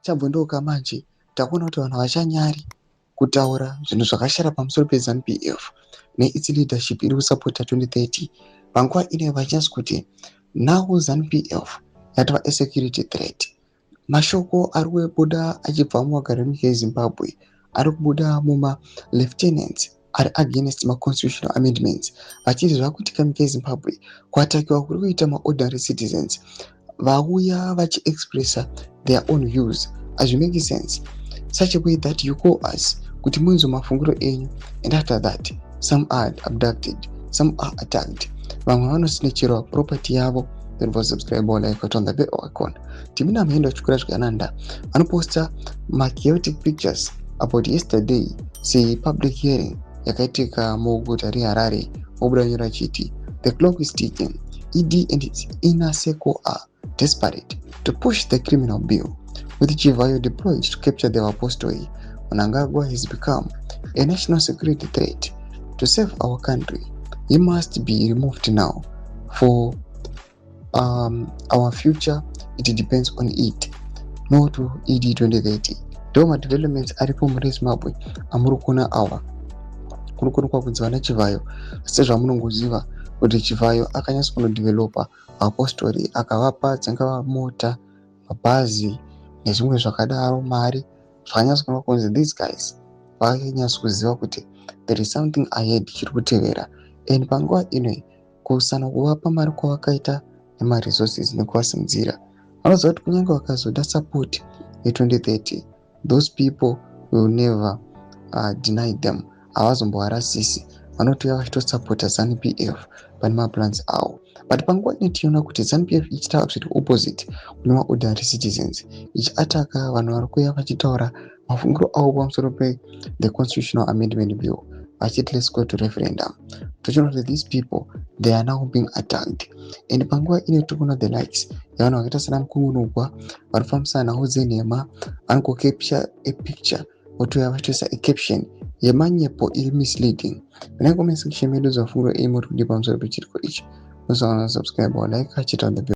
Chabvondoka manje, takuona kuti vanhu havachanyari kutaura zvinhu zvakashata pamusoro peZANU PF neits leadership iri kusapota 2030. Panguva ino vachinyaso kuti now ZANU PF yatova asecurity threat. Mashoko ari kubuda achibva muvagari venyika yeZimbabwe ari kubuda mumalieutenants ari against maconstitutional amendments, vachiti zvakuitika munyika yeZimbabwe, kuattackiwa kuri kuita maordinary citizens vauya vachiexpressa their own views, hazvimake sense such a way that you call us kuti munzwe mafungiro enyu, and after that some are abducted, some are attacked, vamwe vanosnatcherwa property yavo. Then subscribe or like, on the bell icon. Timina Muhendo achikura zvikananda vanoposta machaotic pictures about yesterday sepublic hearing yakaitika muguta reHarare. Obuda nyora achiti, "The clock is ticking. ED and its inner circle are desperate to push the criminal bill. With Chivayo deployed to capture the apostle, Mnangagwa has become a national security threat. To save our country, he must be removed now. For our future, it depends on it. No to ED 2030." Ndo madevelopments aripo muri Zimbabwe amuri kuona awa. Kuri kuonekwa kunzi vana Chivhayo, sezvamunongoziva kuti Chivhayo akanyatsa kunodevelopa vapostori, akavapa dzingava mota, mabhazi nezvimwe zvakadaro, mari. Zvakanyatsa kuonekwa kunzi these guys vakanyatsa kuziva kuti there is something ahead chiri kutevera, and panguva ino kusana kuvapa mari kwavakaita nemaresources nekuvasimudzira, vanoziva kuti kunyange vakazoda support ye2030, those people will never deny them. Havazombovarasisi, vanotouya vachitosapota ZANU PF pane maplans avo. But panguva ino tinoona kuti ZANU PF ichiita absolute opposite kune maordinary citizens, ichiattacka vanhu vari kuuya vachitaura mafungiro avo pamusoro pe the constitutional amendment bill, vachiti, "Let's go to referendum." Tochiona kuti these people, they are now being attacked, and panguva ino tiri kuona the likes yavanhu vakaita sana Mukungunugwa vari kufambisa nhau dzenhema. Vanongocapture a picture, votouya vachitoisa acaption yemanyepo iri misleading. Pinai comment section medu, zvafungiro enyu muri kudii pamusoro pechiriko ichi? Musaona subscribe or like, achita the